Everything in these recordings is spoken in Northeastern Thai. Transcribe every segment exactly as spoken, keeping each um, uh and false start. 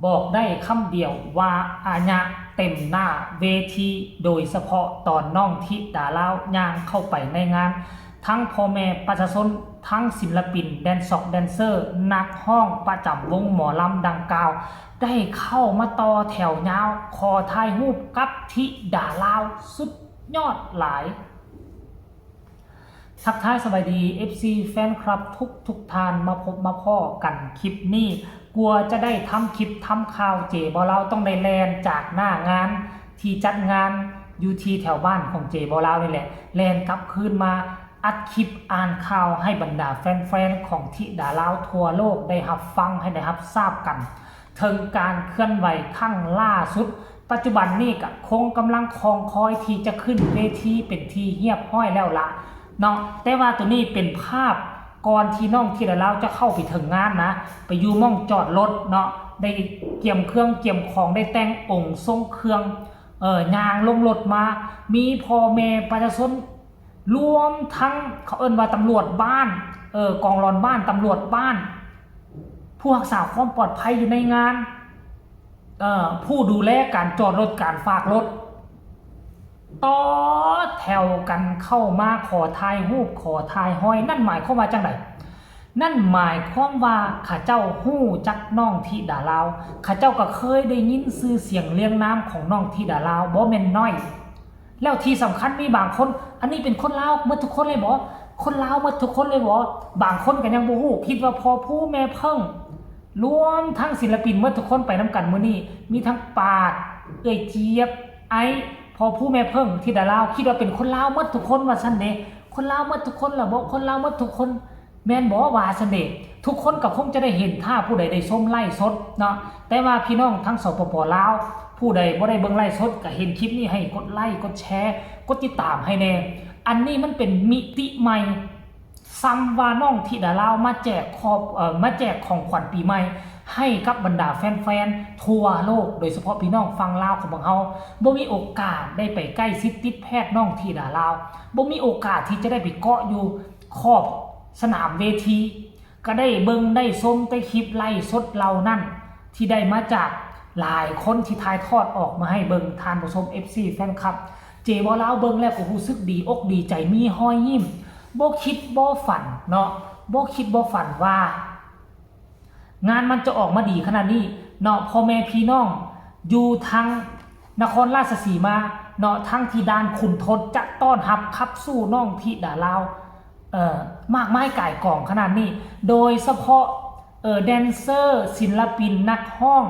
บอกได้คำเดียวว่าอาญะเต็มหน้าเวที โดยเฉพาะตอนน้องธิดาลาวย่างเข้าไปในงาน ทั้งพ่อแม่ประชาชน ทั้งศิลปิน แดนซอกแดนเซอร์ นักฮ้องประจำวงหมอลำดังกล่าว ได้เข้ามาต่อแถวยาว ขอถ่ายรูปกับธิดาลาว สุดยอดหลาย ทักทายสบายดี เอฟซี แฟนคลับทุกทุกท่าน มาพบมาพ้อกันคลิปนี้ กว่าจะได้ทำคลิปทำข่าว เจบ่าวลาวต้องได้แล่นจากหน้างานที่จัดงานอยู่ที่แถวบ้านของเจบ่าวลาวนี่แหละ แล่นกลับคืนมาอัดคลิปอ่านข่าวให้บรรดาแฟนๆ ของธิดาลาวทั่วโลกได้รับฟัง ให้ได้รับทราบกัน ถึงการเคลื่อนไหวครั้งล่าสุด ปัจจุบันนี้ก็คงกำลังคองคอยที่จะขึ้นเวทีเป็นที่เรียบร้อยแล้วละเนาะ แต่ว่าตัวนี้เป็นภาพก่อนที่น้องธิดาลาวจะเข้าไปถึงงานนะ ไปอยู่หม่องจอดรถเนาะ ได้เกียมเครื่องเกียมของ ได้แต่งองค์ทรงเครื่อง เอ่อย่างลงรถมา มีพ่อแม่ประชาชน รวมทั้งเขาเอิ้นว่าตำรวจบ้าน เออ กองหลอนบ้าน ตำรวจบ้าน ผู้รักษาความปลอดภัยอยู่ในงาน เอ่อ ผู้ดูแลการจอดรถ การฝากรถ ต่อแถวกันเข้ามาขอถ่ายรูป ขอถ่ายฮอย นั่นหมายความว่าจังใด นั่นหมายความว่าเขาเจ้าฮู้จักน้องธิดาลาว เขาเจ้าก็เคยได้ยินชื่อเสียงเรียงนามของน้องธิดาลาวบ่แม่นน้อย แล้วที่สำคัญมีบางคน อันนี้เป็นคนลาวหมดทุกคนเลยบ่ คนลาวหมดทุกคนเลยบ่ บางคนก็ยังบ่ฮู้ คิดว่าพ่อภูแม่เพิ่ง รวมทั้งศิลปินหมดทุกคนไปนำกันมื้อนี้ มีทั้งปาด เอื้อยเจี๊ยบ ไอ้ พ่อภูแม่เพิ่ง ธิดาลาว คิดว่าเป็นคนลาวหมดทุกคนว่าซั่นเด้ คนลาวหมดทุกคนล่ะบ่ คนลาวหมดทุกคน แม่นบ่ว่าซั่นเด้ ทุกคนก็คงจะได้เห็น ถ้าผู้ใดได้ชมไลฟ์สดเนาะ แต่ว่าพี่น้องทั้ง สปป ลาว ผู้ใดบ่ได้เบิ่งไลฟ์สดก็เห็นคลิปนี้ ให้กดไลค์ กดแชร์ กดติดตามให้แน่ อันนี้มันเป็นมิติใหม่ ซ้ำว่าน้องธิดาลาวมาแจกขอบ เอ่อ มาแจกของขวัญปีใหม่ ให้กับบรรดาแฟนๆ ทั่วโลก โดยเฉพาะพี่น้องฝั่งลาวของพวกเฮา บ่มีโอกาสได้ไปใกล้ชิดติดแพทย์น้องธิดาลาว บ่มีโอกาสที่จะได้ไปเกาะอยู่ขอบสนามเวที ก็ได้เบิ่งได้ชมแต่คลิปไลฟ์สดเหล่านั้น ที่ได้มาจากหลายคนที่ถ่ายทอดออกมาให้เบิ่ง ท่านผู้ชม เอฟซี แฟนคลับ เจบ่าวลาวเบิ่งแล้วก็รู้สึกดีอกดีใจ มีฮอยยิ้ม บ่คิดบ่ฝันเนาะ บ่คิดบ่ฝันว่า งานมันจะออกมาดีขนาดนี้เนาะ พ่อแม่พี่น้องอยู่ทางนครราชสีมาเนาะ ทั้งที่ด่านขุนทดจะต้อนรับขับสู้น้องธิดาลาว เอ่อ มากมายก่ายกองขนาดนี้ โดยเฉพาะ เอ่อ แดนเซอร์ ศิลปิน นักฮ้อง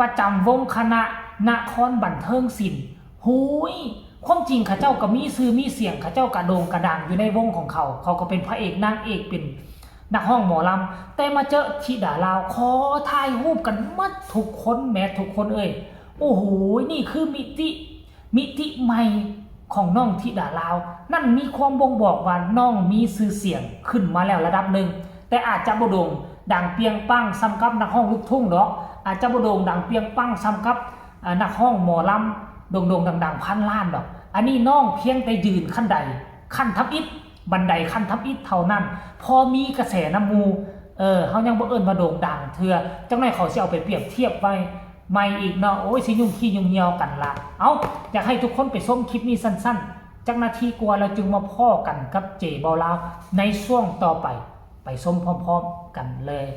ประจำวงคณะนครบันเทิงศิลป์ หูย ความจริงเขาเจ้าก็มีชื่อมีเสียง เขาเจ้าก็โด่งกระดังอยู่ในวงของเขา เขาก็เป็นพระเอกนางเอก เป็นนักฮ้องหมอลำ แต่มาเจอธิดาลาว ขอถ่ายรูปกันหมดทุกคน แหมทุกคนเอ้ย โอ้โห นี่คือมิติ มิติใหม่ของน้องธิดาลาว นั่นมีความบ่งบอกว่าน้องมีชื่อเสียงขึ้นมาแล้วระดับหนึ่ง แต่อาจจะบ่โด่งดังเปรียงปังส่ำกับนักฮ้องลูกทุ่งดอก อาจจะบ่โด่งดังเปรียงปังส่ำกับ อ่า นักฮ้องหมอลำโด่งๆดังๆพันล้านดอก อันนี้น้องเพียงแต่ยืนขั้นใด ขั้นทำอิฐ บันไดขั้นทำอิฐเท่านั้น พอมีกระแสนำหมู่ เออ เฮายังบ่เอิ้นว่าโด่งดังเทื่อ จักหน่อยเขาสิเอาไปเปรียบเทียบไว้ใหม่อีกเนาะ โอ้ย สิยุ่งขี้ยุ่งเหยี่ยวกันละ เอ้า อยากให้ทุกคนไปชมคลิปนี้สั้นๆ จักนาทีกว่า แล้วจึงมาพ้อกันกับเจบ่าวลาวในช่วงต่อไป ไปชมพร้อมๆกันเลย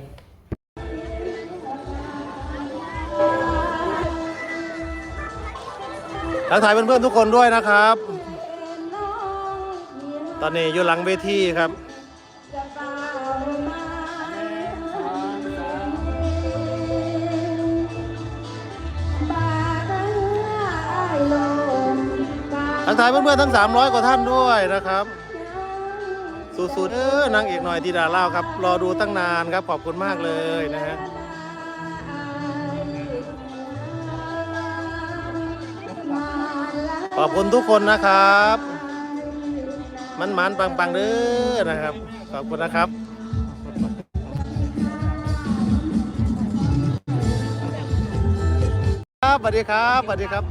ทักทายเพื่อนๆทุกคนด้วยนะครับ ตอนนี้อยู่หลังเวทีครับ ทักทายเพื่อนๆทั้งสามร้อยกว่าท่านด้วยนะครับ สู้ๆเด้อนางเอกหน่อยธิดาลาวครับ รอดูตั้งนานครับ ขอบคุณมากเลยนะฮะ ขอบคุณทุกคนนะครับ มันๆปังๆเด้อนะครับ ขอบคุณนะครับ ครับ สวัสดีครับ สวัสดีครับ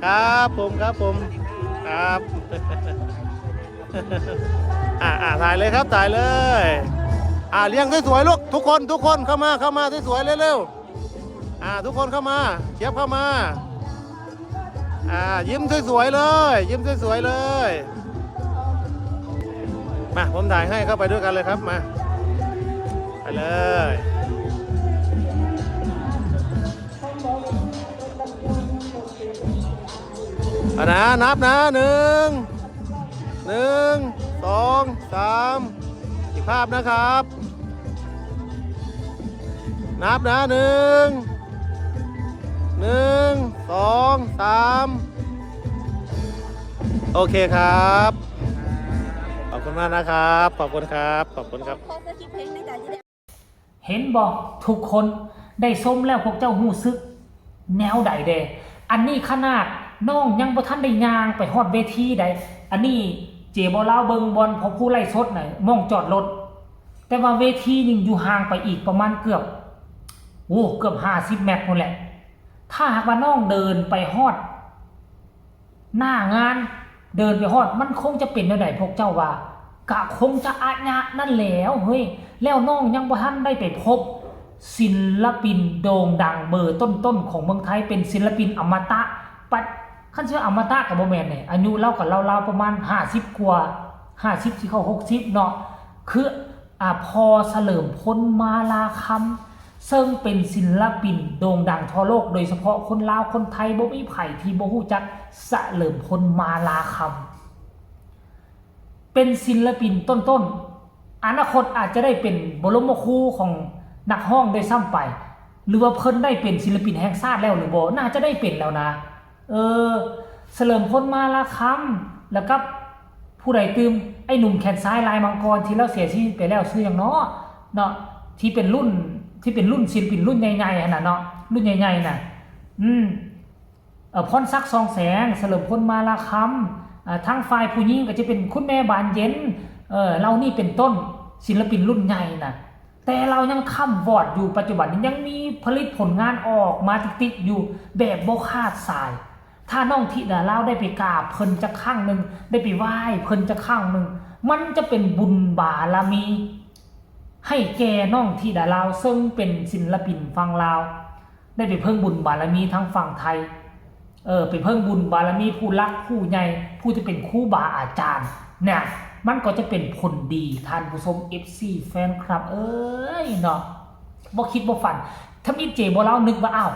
ครับผม ครับผม ครับ อ่า อ่า ถ่ายเลยครับ ถ่ายเลย อ่า เรียงสวยๆลูก ทุกคน ทุกคน เข้ามา เข้ามาสวยๆเร็ว อ่า ทุกคนเข้ามา เจี๊ยบเข้ามา อ่า ยิ้มสวยๆเลย ยิ้มสวยๆเลย มา ผมถ่ายให้ เข้าไปด้วยกันเลยครับ มา ไปเลย เอานะ นับนะ หนึ่ง หนึ่ง สอง สาม อีกภาพนะครับ นับนะ หนึ่ง หนึ่ง สอง สาม โอเคครับ ขอบคุณมากนะครับ ขอบคุณครับ ขอบคุณครับ ขอสคริปต์เพลงในใจจะได้ เห็นบ่ ทุกคนได้ชมแล้วพวกเจ้ารู้สึกแนวใดแด่ อันนี้ขนาดน้องยังบ่ทันได้ย่างไปฮอดเวทีใด อันนี้เจบ่ลาวเบิ่งบ่อนเพราะผู้ไลฟ์สดน่ะหม่องจอดรถ แต่ว่าเวทีนี่อยู่ห่างไปอีกประมาณเกือบ โอ้ เกือบห้าสิบเมตรพู้นแหละ ถ้าหากว่าน้องเดินไปฮอด หน้างานเดินไปฮอดมันคงจะเป็นแนวใดพวกเจ้าว่า กะคงจะอะยะนั่นแหล้วเฮ้ย แล้วน้องยังบ่ทันได้ไปพบ ศิลปินโด่งดังเบอร์ต้นๆของเมืองไทย เป็นศิลปินอมตะ ปัด คันสิว่าอมตะกะบ่แม่นเด้ อายุลาวกะราวๆประมาณห้าสิบกว่า ห้าสิบสิเข้าหกสิบเนาะ คือ อ่า พอเฉลิมพลมาลาคำ ซึ่งเป็นศิลปินโด่งดังทั่วโลก โดยเฉพาะคนลาวคนไทยบ่มีไผที่บ่ฮู้จักเฉลิมพลมาลาคำ เป็นศิลปินต้นๆ อนาคตอาจจะได้เป็นบรมครูของนักฮ้องด้วยซ้ำไป หรือว่าเพิ่นได้เป็นศิลปินแห่งชาติแล้วหรือบ่ น่าจะได้เป็นแล้วนะ เออ เฉลิมพลมาลาคำ แล้วกับผู้ใดตื่ม ไอ้หนุ่มแขนซ้ายลายมังกรที่ลาวเสียชีวิตไปแล้วชื่อหยังเนาะ เนาะ ที่เป็นรุ่น ที่เป็นรุ่นศิลปินรุ่นใหญ่ๆหั่นน่ะเนาะ รุ่นใหญ่ๆน่ะ อืม เอ่อ พรศักดิ์ ส่องแสง เฉลิมพลมาลาคำ อ่า ทางฝ่ายผู้หญิงก็จะเป็นคุณแม่บานเย็น เอ่อ เหล่านี้เป็นต้น ศิลปินรุ่นใหญ่น่ะ แต่ลาวยังค่ำวอดอยู่ ปัจจุบันนี้ยังมีผลิตผลงานออกมาติดๆอยู่แบบบ่ขาดสาย ถ้าน้องธิดาลาวได้ไปกราบเพิ่นจักครั้งหนึ่ง ได้ไปไหว้เพิ่นจักครั้งหนึ่ง มันจะเป็นบุญบารมี ให้แก่น้องธิดาลาว ซึ่งเป็นศิลปินฝั่งลาว ได้ไปเพิ่งบุญบารมีทางฝั่งไทย เออ ไปเพิ่งบุญบารมีผู้หลักผู้ใหญ่ ผู้ที่เป็นครูบาอาจารย์ เนี่ย มันก็จะเป็นผลดี ท่านผู้ชม เอฟซี แฟนคลับ เอ้ยเนาะ บ่คิดบ่ฝัน ทำอิดเจบ่ลาวนึกว่า อ้าว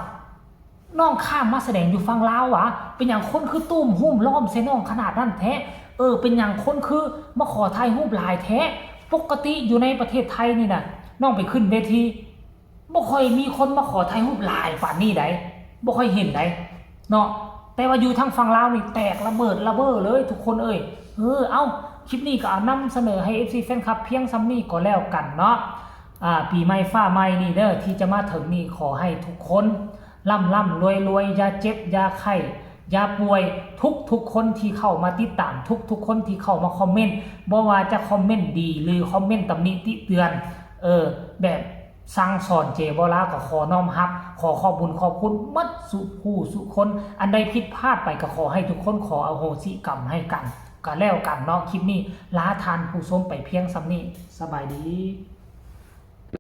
น้องข้ามมาแสดงอยู่ฝั่งลาวหวา เป็นหยังคนคือตุ้มโฮมล้อมใส่น้องขนาดนั้นแท้ เออ เป็นหยังคนคือมาขอถ่ายรูปหลายแท้ ปกติอยู่ในประเทศไทยนี่น่ะ น้องไปขึ้นเวที บ่ค่อยมีคนมาขอถ่ายรูปหลายปานนี้ได๋ บ่ค่อยเห็นได๋ เนาะ แต่ว่าอยู่ทางฝั่งลาวนี่แตกระเบิดระเบ้อเลยทุกคนเอ้ย เออ เอ้า คลิปนี้ก็เอานำเสนอให้ เอฟซี แฟนคลับเพียงส่ำนี้ก็แล้วกันเนาะ อ่า ปีใหม่ฟ้าใหม่นี่เด้อ ที่จะมาถึงนี่ขอให้ทุกคนร่ำร่ำรวยรวย อย่าเจ็บอย่าไข้ อย่าป่วย ทุกทุกๆคนที่เข้ามาติดตาม ทุกทุกๆคนที่เข้ามาคอมเมนต์ บ่ว่าจะคอมเมนต์ดีหรือคอมเมนต์ตำหนิติเตือน เออ แบบสั่งสอนเจบ่ลาวก็ขอน้อมรับ ขอขอบบุญขอบคุณหมดสู่ผู้สู่คน อันใดผิดพลาดไปก็ขอให้ทุกคนขออโหสิกรรมให้กัน ก็แล้วกันเนาะ คลิปนี้ลาท่านผู้ชมไปเพียงส่ำนี้ สบายดี